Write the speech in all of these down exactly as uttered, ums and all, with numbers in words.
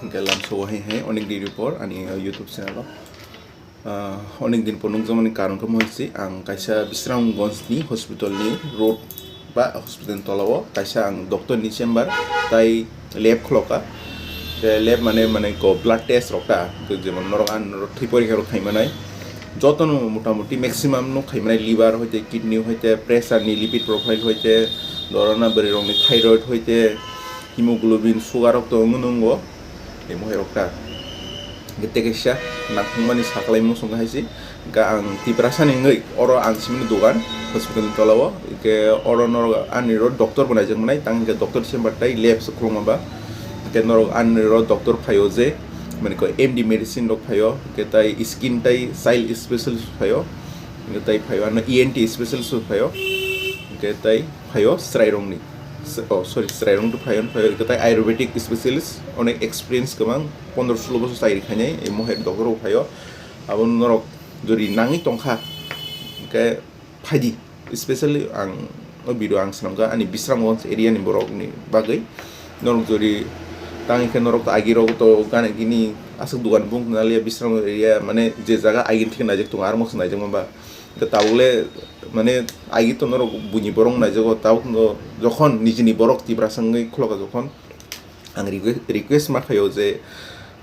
Hwnkhe lamsao hai hai onek din por ani YouTube channel o, ah, onek din por nukjakmani karon khe mohai se ang kaisa Bisramganj ni hospital ni road ba hospital ni tola o kaisa ang doctor ni chamber tai lab khulokha. Tei lab mane, mane ko blood test rok ta, jemon norok ani norok thwi porikha rok khaimanai. Jotono motamuti maximum no khaimanai, liver hoite, kidney hoite, pressure ni lipid profile hoite, dorona bwrwi rokni thyroid hoite, hemoglobin, sugar rok to wngwi nungo, tei mohai rok ta. Hwnkhe tei kaisa nangkukmani saklai muchung hai se, hwnkhe ang Tiprasa ni wngwi oro ang simi ni dogan hospital ni tola o, hwnkhe oro norok ani ro doctor bo naijak manai, tang hwnkhe doctor chamber tai lab se khulokma ba, hwnkhe norok ani ro doctor phaio je, mane ko M D medicine rok phaio, hwnkhe tai skin tai child specialist phaio, hwnkhe tai phaio ano E N T specialist phaio, hwnkhe tai phaio chwrai rokni, s-, oh, sorry, chwrai rok phaio, phaio, hwnkhe tai ayurvedic specialist, onek experience kwbang, pondro sulo bosor chai rikhainai, mohai doctor rok phaio, abo norok jori nangwi tongkha, hwnkhe phaidi, specially ang o video ang swnamkha ani Bisramganj area ni borok ni bagwi. Norok jori tang khe norok to agi rok to gana gini aswk dogan bung naliya Bisramganj area, mane je jaga agini thik naijak tongo aro moksa naijak mamba. Hwnkhe tabuk le mane agi to norok buini borok naijago, tabuk no jokhon nijini borok Tiprasa wngwi khulokha jokhon, ang request, request ma khaio je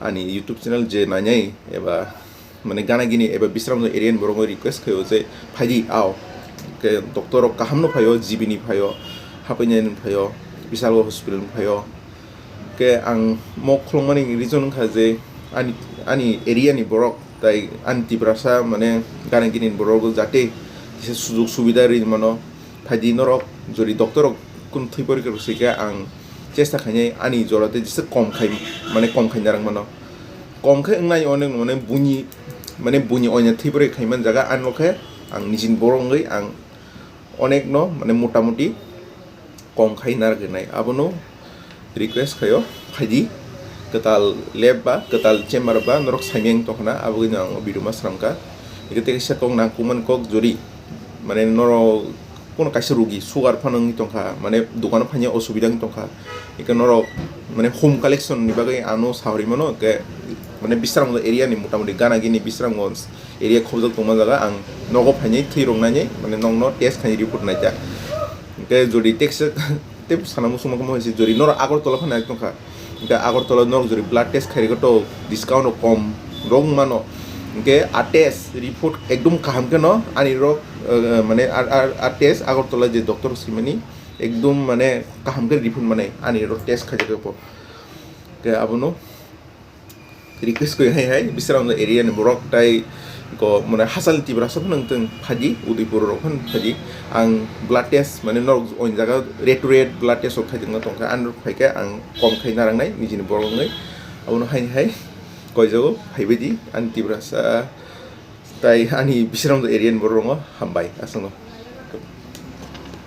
ani YouTube channel je nainai eba mane gana gini eba Bisramganj area ni borok request khaio je phaidi ao. Hwnkhe doctor rok kaham no phaio, G B ni phaio, Hapainani phaio, Bisalgo hospital ni phaio. Hwnkhe ang mok khulokmani reason wngkha je ani, ani area ni borok tai ani Tiprasa mane gana gini borok jate kisa sujok subida ri mano. Phaidi norok jori doctor rok kun thwi porikha rok se khe ang chesta khainai ani jora tei jesa kom khai, mane kom khai narang mano. Kom khe wngnai onek mane buini, mane buini oina thwi porikha khaiman jaga ano khe ang nijini borok wngwi ang onek no mane motamuti kom khai narwknai. Abono request khaio, phaidi kwtal lab ba kwtal chamber ba norok saimeng tongkhna, aboni ang o video ma sramkha. Eke tei kaisa kok nangkukmani kok jori, mane norok kono kaisa rugi sugar phano wngwi tongkha, mane dukano phaina osubida wngwi tongkha, eke norok mane home collection ni bagwi ano sahori mano, eke mane Bisramganj area ni motamuti gana gini Bisramganj area khobjak tongma jaga ang nogo phainai thwi rok nainai, mane nokno test khainai report naijak. Hwnkhe jodi tei kisa tei sana muchungma khe mohai se jodi norok Agartala phano nai tongkha, hwnkhe Agartala norok jodi blood test khairikha to discount rok kom rok mano. Hwnkhe a test report ekdom kaham khe no ani rok, eh, mane a, a, a test Agartala je doctor simani ekdom mane kaham khe report manai ani rok test khaijak bo. Hwnkhe abono request koi hai hai Bisramganj area ni borok tai ko mane hachal Tiprasa phano wngtong phaidi, Udaipur rok phano phaidi. Ang blood test mane norok oin jaga red to red blood test rok khaijak no tongkha, ang rok phaikhe ang kom khai narang nai nijini borok wngwi. Abono hai hai koijago phaibaidi ani Tiprasa tai ani Bisramganj area ni borok rok no hambai aswkno.